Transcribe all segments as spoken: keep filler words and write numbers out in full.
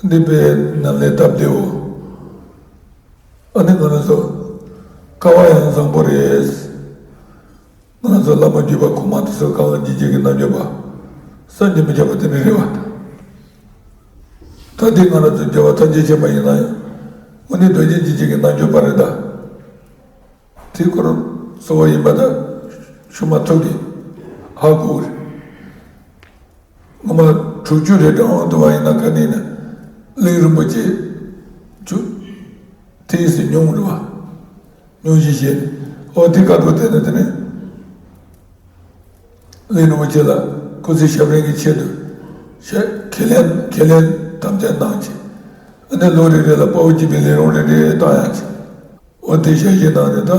འདི་པའི་ནམ་ལས་སྟབས་བདེའོ། ཨ་ནི་ང་རང་ཚོ་སྐལ་བ་ཡང་བཟང་པོ་རེད། ང་རང་ཚོ་བླ་མ་བརྒྱུད་པ་གོང་མ་དེ་ཚོ་གང་ལ་འཇིགས་བྱེད་ཀྱི་རྣལ་འབྱོར་པ་བསམ་གྱིས་མི་ཁྱབ་པ་དེ་འདྲ་རེད་བ། ད་ལྟའི་ང་རང་ཚོ་རྒྱལ་བ་ཐམས་ཅད་མཁྱེན་པ་ཡིན་ན་ཡང་། དངོས་གནས་རྡོ་རྗེ་འཇིགས་བྱེད་ཀྱི་རྣལ་འབྱོར་པ་རེད་ད། དེའི་སྐོར་གཙོ་བོ་ཡིན་པ་དང་ཤུ་མ་ཐུག་གི་ཧ་གོ་རེད། ངོ་མ་དྲུག་ཅུ་རེ་གྲངས་འོང་དུ་བ་ཡིན་ན་ག་ནས་ན་གླིང་རིན་པོ་ཆེ་ཅུ་དེའི་སྲིད་ཉུང་རུ་བ་ཉུང་ཞིག་བཤད། ཨོ་དེ་ཀ་ཏོ་དེ་ནི་དེ་ནི་གླིང་རིན་པོ་ཆེ་ལ་སྐུ་ཚེ་ཞབས་རིང་གི་ཆེད་དུ་ཤ་ཁས་ལེན་ཁས་ལེན་དམ་བཅའ་གནང་ཅིང་། ཨ་ནི་ལོ་རེ་རེ་ལ་དཔའ་བོ་གཅིག་པའི་ལས་རུང་རེ་རེ་བཏང་ཡང་ཅིང་། ཨོ་དེ་ཞལ་བཞེས་གནང་ནས་ད་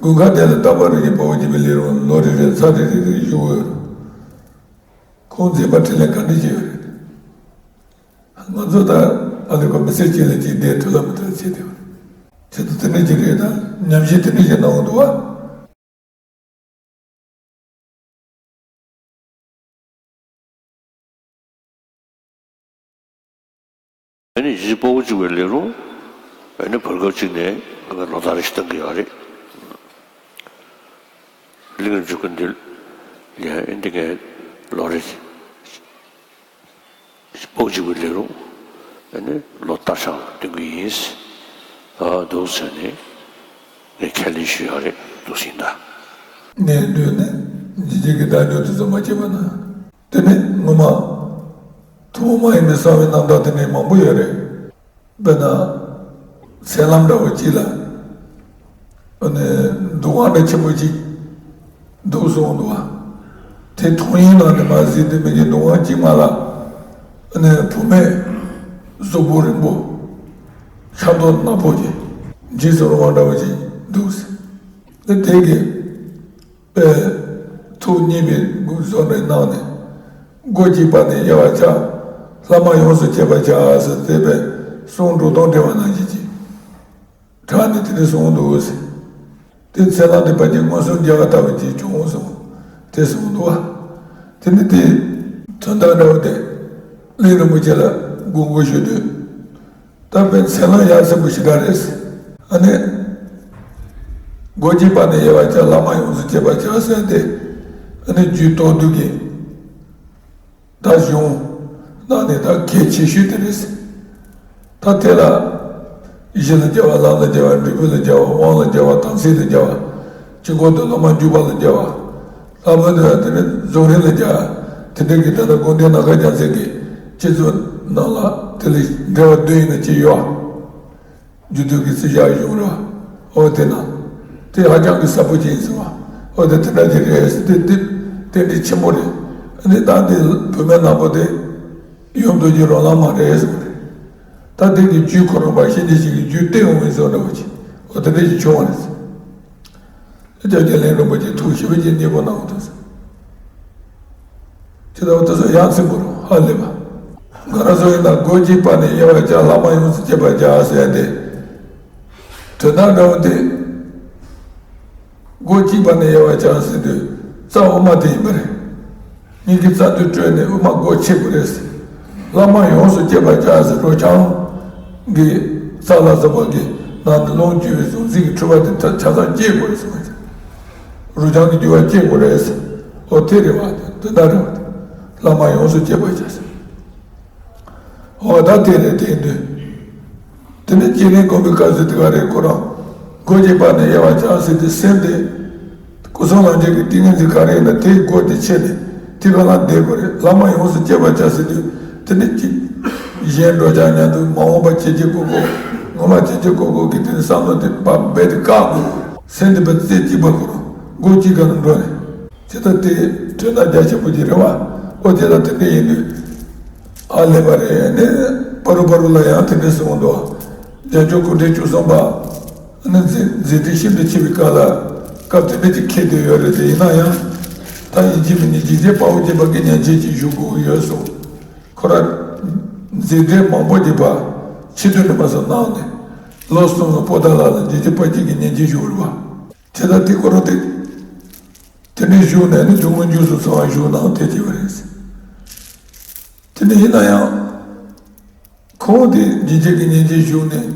དགུན་ཁ་དེ་ལ་རྟག་པར་རིགས་ཀྱི་དཔའ་བོ་གཅིག་པའི་ལས་རུང་ལོ་རེ་རེ་ཚར་རེ་རེ་རེ་ཞུ་གི་ཡོད་རུང་། ཁོང་མཛད་པ་འཕྲིན་ལས་ག་འདྲ་ཞིག་ཡོད་རེད། ང་ཚོ་ད་ཨ་ནི་ཁོ་མི་ཚེ་གཅིག་ལ་གཅིག་བསྡད་ཐུབ་ལ་མི་ཐུབ་བྱེད་དེ་བ་རེད། ཆེད་དུ་དེ་འདྲ་ཞིག་རེད་ད་ཉམས་ཞིབ་དེ་འདྲ་ཞིག་གནང་འདུག་བ། ཨ་ནི་གཞིས་སྤོ་བོ་གཅིག་པའི་ལས་རུང་། ཨ་ནི་བར་སྐབས་གཅིག་ནས་ང་ལོ་ལྟར་ཞིག་བཏང་གི་ཡོད་རེད། གླིང་རིན་ཆེན་སྐུ་མདུན་ལ་ཨ་ནི་ངས་ལོ་རེ་སྤོ་བོ་གཅིག་པའི་ལས་རུང་། ཨ་ནི་ལོ་ལྟར་ཞིག་བཏང་གི་ཡིན། ཨ་འདུག་ཟེར་ནས་ངས་ཁས་ལེན་ཞུས་ཡོད་རེད་འདུག་ཟིན་ད། ངས་འདོད་ནས་འཇིགས་བྱེད་ཀྱི་བརྡ་སྦྱོར་དེ་ཚོ་མ་བྱེད་པ་ན། དེ་ནི་ངོ་མ་ཐུན་མོང་མ་ཡིན་པའི་གསང་བའི་རྣམ་དག་དེ་འདྲའི་མང་པོ་ཡོད་རེད། དཔེར་ན། མཚན་ལམ་འདྲ་བོ་གཅིག་ལ། ཨ་ནི་འདུ་ཁང་འདྲ་ཆེན་པོ་གཅིག་འདུག་གསུངས་འདུག་བ། དེ་མཐོང་ཡིན་ནང་ནས་མ་གཟིགས་དུས་མི་གི་འདུ་ཁང་གཅིག་མ་ལ། ཨ་ནི་བུད་མེད་གཟུགས་པོ་རིང་པོ། ཤ་མདོག་ནག་པོ་གི་འཇིགས་སུ་རུང་བ་འདྲ་བོ་ཅིག་འདུག་ཟེར། ཨ་དེ་གི། པས། ཐུགས་མཉེས་པའི་གཟུགས་བཟོ་འདྲ་གནང་ནས། སྒོ་གཅིག་པ་ནས་དབྱེ་བར་བྱ། ལྷག་མ་ཡོངས་སུ་བཅད་པར་བྱ་ཟེར་དེ་པས་གསུང་སྒྲོག་གཏོང་དྲན་པ་ནང་བཞིན་གྱིས། དྲག་ནས་དེ་འདྲ་གསུངས་འདུག་ཟེར། དེ་ཚེ་ལམ་དེ་ཕལ་ཆེར་མངོན་སུམ་རྒྱལ་བ་ལྟ་བུ་ཅིག་བྱུང་སོང་། དེ་གསུངས་འདུག་བ། དེ་ནི་དེ། དོན་དག་འདྲ་བོ་དེ། གླིང་རིན་པོ་ཆེ་ལ་དགོངས་སྐོར་ཞུ་དུས། ད་དཔེ་མཚན་ལ་ཡ་མཚན་པོ་ཞིག་ག་རེད། ཨ་ནི། སྒོ་གཅིག་པ་ནས་དབྱེ་བར་བྱ། ལྷག་མ་ཡོངས་སུ་བཅད་པར་བྱ་ཟེར་ཏེ། ཨ་ནི་རྒྱུད་སྟོང་སྡུད་ཀྱི། ད་གཞུང་། ནང་ནས་ད་གལ་ཆེ་ཤོས་དེ་རེད། ད་དེ་ལ། གཞི་ལ་སྦྱར་བ། ལམ་ལ་སྦྱར་བ། འབྲས་བུ་ལ་སྦྱར་བ། དབང་ལ་སྦྱར་བ། དམ་ཚིག་ལ་སྦྱར་བ། དཀྱིལ་འཁོར་དུ་ལམ་མ་འཇུག་པ་ལ་སྦྱར་བ། ལྷག་པར་དུ་དེ་ནི་རྫོགས་རིམ་ལ་སྦྱར། དེ་འདྲ་གི་ད་ལྟ་དགོངས་དོན་ནམ་མཁའ་རྒྱལ་མཚན་གྱི་སྤྱི་གཙུག་ནང་ལ་དེ་ལས་འགྲེལ་པ་བདུན་ཡིན་ན་ཅི་ཡོད། རྒྱུད་སྡེ་གི་རྩིས་བཞག་ཡོང་ར། ཨོ་དེ་ན། དེ་ཧ་ཅང་གི་ཟབ་པོ་ཅིག་ཡིན་ཟེར་བ། ཨོ་དེ་དེ་འདྲ་ཅིག་རེད་ཟེར་དེ་དེ་རྟེན་འབྲེལ་ཆེན་པོ་རེད། ཨ་ནི་ད་དེ་བུད་མེད་ནག་པོ་དེ་ཡོང་འདུག་རྒྱུ་རོ་ལངས་མ་རེད་ཟེར་བ་རེད། ད་དེ་གི་རྒྱུད་ཁོ་རང་པ་གཤིན་རྗེ་གཤེད་ཀྱི་རྒྱུད་བརྟན་འོང་བའི་བཟོ་འདྲ་བ་ཅིག་ཨོ་དེ་འདྲ་ཅིག་བྱུང་བ་རེད་ཟེར། སྐྱབས་རྗེ་གླིང་རིན་པོ་ཆེ་ཐུགས་ཞེ་པོ་ཅིག་མཉེས་པོ་གནང་བ་དང་། ཇི་ལྟ་བ་དེ་ཚོ་ཡ་མཚན་པོ་རུ་ཧ་ལས་པ། ང་རང་ཚོ་ཡིན་ན་སྒོ་གཅིག་པ་ནས་དབྱེ་བར་བྱ། ལྷག་མ་ཡོངས་སུ་བཅད་པར་བྱ་ཟེར་ཏེ། དོན་དག་འདྲ་བོ་དེ། སྒོ་གཅིག་པ་ནས་དབྱེ་བར་བྱ་ཟེར་དུས་རྩ་དབུ་མ་དེ་ཡིན་པ་རེད། མིག་གི་རྩ་མདུད་བཀྲོལ་ནས་དབུ་མ་སྒོ་ཕྱེ་དགོས་རེད་ཟེར། ལྷག་མ་ཡོངས་སུ་བཅད་པར་བྱ་ཟེར། རོ་བྱང་གི་རྩ་ལ་སོགས་པ་གི་ནང་ནས་ལོངས་སྤྱོད་པའི་གཟུང་འཛིན་གྱི་འཁྲུལ་པ་དེ་ཆ་ཚང་བཅད་དགོས་རེད་ཟེར་བ་ཅིག་རོ་བྱང་གི་འགྱུར་བ་བཅད་དགོས་རེད་ཟེར། ཨོ་དེ་རེད་བ། དེ་འདྲ་རེད་བ། ལྷག་མ་ཡོངས་སུ་བཅད་པར་བྱ་ཟེར། འོ་ད་དེ་རེད་དེ་འདུག་དེ་ནས་བསྐྱེད་རིམ་སྒོམ་པའི་སྐབས་སུ་དེ་ག་རེ་ཁོ་རང་སྒོ་གཅིག་པ་ནས་དབྱེ་བར་བྱ་ཟེར་ཏེ་སེམས་དེ་སྐུ་གསུམ་ལམ་འབྱེད་ཀྱི་ཏིང་ངེ་འཛིན་ག་རེ་ཡིན་ན་དེའི་སྒོ་དེ་ཕྱེ་ནས་དེ་ག་ལ་བསྡད་དགོས་རེད། ལྷག་མ་ཡོངས་སུ་བཅད་པར་བྱ་ཟེར་དུས་དེ་ནི་གཅིག་གཞན་འགྲོ་འཆག་ཉལ་འདུག་མ་འོངས་པ་བྱེད་ཀྱི་ཀོ་ཀོ་སྔོན་མ་བྱེད་ཀྱི་ཀོ་ཀོ་གི་དེ་ནི་བསམ་བློ་དེ་བབ་འབད་དེ་བཀག་དགོས་རེད། སེམས་དེ་བབ་རྩེ་གཅིག་པ་ཁོ་རང་སྒོ་གཅིག་ག་ལ་འགྲོ་ནས། དེ་ལྟར་དེ་དོན་དག་རྒྱ་ཆེན་པོ་ཅིག་རེད་བ། ཨོ་དེ་ལ་དེ་འདྲ་ཡིན་དུས། ཨ་ལས་པ་རེད་ནི། པ་རུ་པ་རུ་ལ་ཡང་དེ་འདྲ་གསུངས་འདུག་རྒྱལ་མཆོག་སྐུ་ཕྲེང་བཅུ་གསུམ་པ། ནི་མཛད་མཛད་འཕྲིན་ཤིན་ཏུ་ཆེ་བའི་སྐབས་ལ། སྐབས་དེ་འདྲ་ཅིག་འཁེལ་བསྡད་ཡོད་རེད་དེ་ཡིན་ན་ཡང་། ད་ཡིན་གཅིག་མིན་གཉིས་རྗེ་བཙུན་དཔའ་བོ་བརྒྱུད་པ་གི་ཉན་ཆེན་ཅིག་བཞུགས་དགོས་ཀྱི་ཡོད་གསུངས། ཁོ་རང་། མཛད་འཕྲིན་མང་པོ་བརྒྱུད་པ། ཕྱི་དོན་ནས་མ་སོང་གནང་ནས། ལོ་གསུམ་ལ་པོ་ཏཱ་ལ་ལ་རྗེ་བཙུན་དཔལ་སྐྱེས་ཀྱི་ཉན་ཆེན་བཞུགས་རེད་བ། དེ་ལྟར་དེ་ཁོ་རང་དེ། དེ་ནས་བཞུགས་ནས་ནི་དུས་མངོན་འཇུག་སུ་སོང་བ་བཞུགས་གནང་དེ་བྱས་པ་རེད། དེ་ནས་ཡིན་ན་ཡང་། ཁོང་དེ་ཉིན་བྱེད་ཀྱི་ཉིན་བྱེད་བཞུགས་ནས་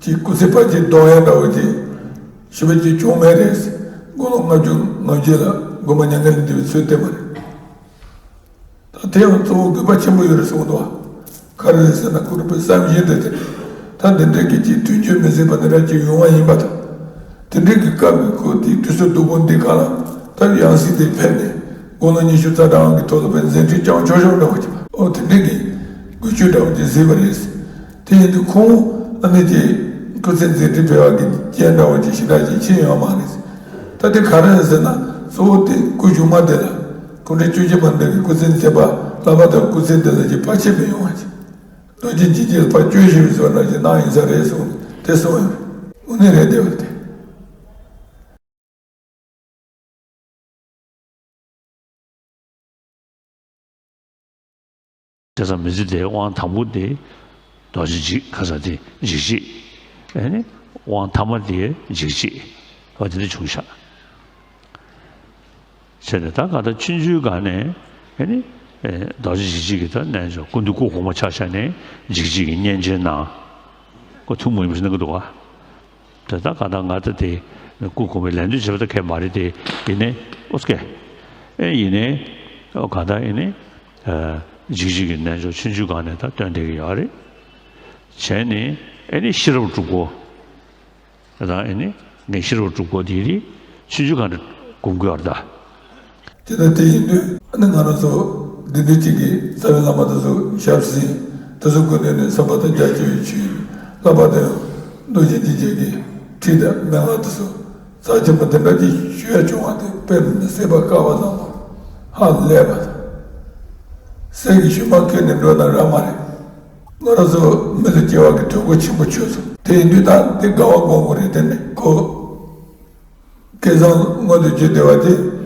ཀྱི་སྐུ་ཚེ་ཕལ་ཆེར་སྡོམ་ཡ་འདྲ་བོ་ཅིག་ཞུ་བ་ཅིག་བྱུང་མེད་རེད། དགུང་ལོ་ལྔ་བཅུ་ང་བརྒྱད་ལ་དགོན་པ་མྱ་ངན་ལས་འདས་པའི་ཚུལ་བསྟན་པ་རེད། ད་དེ་ཡང་གཙོ་བོ་དགོས་པ་ཆེན་པོ་ཡོད་རེད་གསུངས་འདུག་བ། ག་རེ་རེད་ཟེར་ན་ཁོ་རང་པའི་བསམ་བཞིན་དུ་དེ་ད་འདི་འདྲའི་གི་ཅིག་མཐུན་འགྱུར་མི་སྲིད་པ་འདི་འདྲ་ཅིག་ཡོང་བ་ཡིན་པ་དང་། དེ་འདྲའི་གི་སྐབས་ཀྱི་ཁོ་དེའི་དུས་ཚོད་སྡུག་པོ་འདི་ག་ལ་ད་ཡང་སྲིད་དེ་ཕེབས་ནས་དགུང་ལོ་ཉི་ཤུ་རྩ་གྲངས་ཀྱི་ཐོག་ལ་པའི་མཛད་འཕྲིན་བསྐྱངས་ཆོག་ཆོག་འདྲ་བ་ཅིག་ཨོ་དེ་འདྲའི་གི་འགུལ་སྐྱོད་འདྲ་བ་ཅིག་གཟིགས་པ་རེད། དེ་ཡིན་དུས་ཁོང་ཨ་ནི་ཅིག་སྐུ་ཚེ་མཛད་འཕྲིན་འཕེལ་བ་གི་རྐྱེན་འདྲ་བ་ཅིག་ཞེ་དྲག་ཅིག་ཕྱིན་ཡོད་མ་རེད། ད་དེ་ག་རེ་རེད་ཟེར་ན་གཙོ་བོ་དེ་སྐུ་གཞུག་མ་དེ་ལ་སྐུ་ཕྲེང་བཅུ་བཞི་པ་འདི་གི་སྐུ་ཚེ་མཛད་པ་བསླབ་པ་དང་སྐུ་ཚེ་འདི་ལ་ཅིག་བར་ཆད་མི་ཡོང་བ་ཅིག་རྡོ་རྗེ་འཇིགས་བྱེད་ཕར་བཅོས་ཞིབ་བཟོ་ན་ཅིག་གནང་ཡིན་ས་རེད་གསུངས་དེ་གསུངས་ཡོད། དངོས་གནས་རེད་བདེ་བར་དེ། དེ་ཙམ་མི་ཚེ་དེའི་དབང་དང་པོ་དེ་རྡོ་རྗེ་འཇིགས་ཁ་ས་དེ་འཇིགས་བྱེད། ཨེ་ནི་དབང་ཐ་མ་དེ་འཇིགས་བྱེད་བ་དེ་འདྲ་བྱུང་ཤག་བྱས་ནས་ད་ག་ད་ཆུང་ཆུང་སྒང་ནས་ཨེ་ནི་རྡོ་རྗེ་འཇིགས་བྱེད་ཀྱི་ད་རྣལ་འབྱོར་སྐུ་མདུན་སྐུ་གོང་མ་ཆ་བཞག་ནས་འཇིགས་བྱེད་ཀྱི་བསྙེན་ཆེན་གནང་། ཁོ་ཐུན་མོང་མི་གནང་གི་འདུག་བ། དེ་ད་ག་ད་ང་ད་དེ་སྐུ་གོང་མའི་ལད་ཟློས་བྱེད་པ་ད་གལ་མ་རེད་དེ་ཡིན་ནའི་ཨོ་སྐད་ཨེ་ཡིན་ནའི་ཨོ་ག་ད་ཡིན་ནའི་འཇིགས་བྱེད་ཀྱི་རྣལ་འབྱོར་ཆུང་ཆུང་སྒང་ནས་ད་སྟོན་བསྡད་ཀྱི་ཡོད་རེད། བྱས་ནས་ཨེ་ནི་ཤེས་རབ་སྒྲུབ་སྐོར། ད་ཨེ་ནི་ངས་ཤེས་རབ་སྒྲུབ་སྐོར་དེ་རིགས་ཆུང་ཆུང་སྒང་ནས་སྒོམ་དགོས་ཡོད་རེད་ད། དེ་ལྟ་དེ་ཡིན་དུས་ཨ་ནི་ང་རང་ཚོ་འདི་འདྲ་ཅིག་གི་རྩ་བའི་བླ་མ་དེ་ཚོ་ཞབས་ཟིན་དེ་ཚོ་སྐུ་མདུན་ནས་བསམ་པ་དང་རྒྱ་ཆེ་བའི་ཆོས་བསླབ་པ་དང་རྡོ་རྗེ་འཇིགས་བྱེད་ཀྱི་ཁྲིད་དང་མན་ངག་དེ་ཚོ་རྩ་ཆེན་པོ་དེ་འདྲ་ཅིག་ཞུ་ཡ་བྱུང་བ་དེ་དཔེ་མི་སྲིད་པ་དཀའ་བ་བཟང་པོ་ཧ་ལས་པ་དང་། སྲས་ཀྱི་ཞུན་མ་ཁྱེར་ནས་འགྲོ་ན་རག་མ་རེད། ང་རང་ཚོ་མི་ལ་སྐྱེ་བ་གི་གྲོས་འགོ་ཆེན་པོ་ཆོད་སོང་། དེ་ཡིན་དུས་ད་འདི་དགའ་བ་སྒོམ་དགོས་རེད་དེ་ནི་ཁོ། སྐལ་བཟང་མངོན་དུ་གྱུར་བདེ་བ་དེ་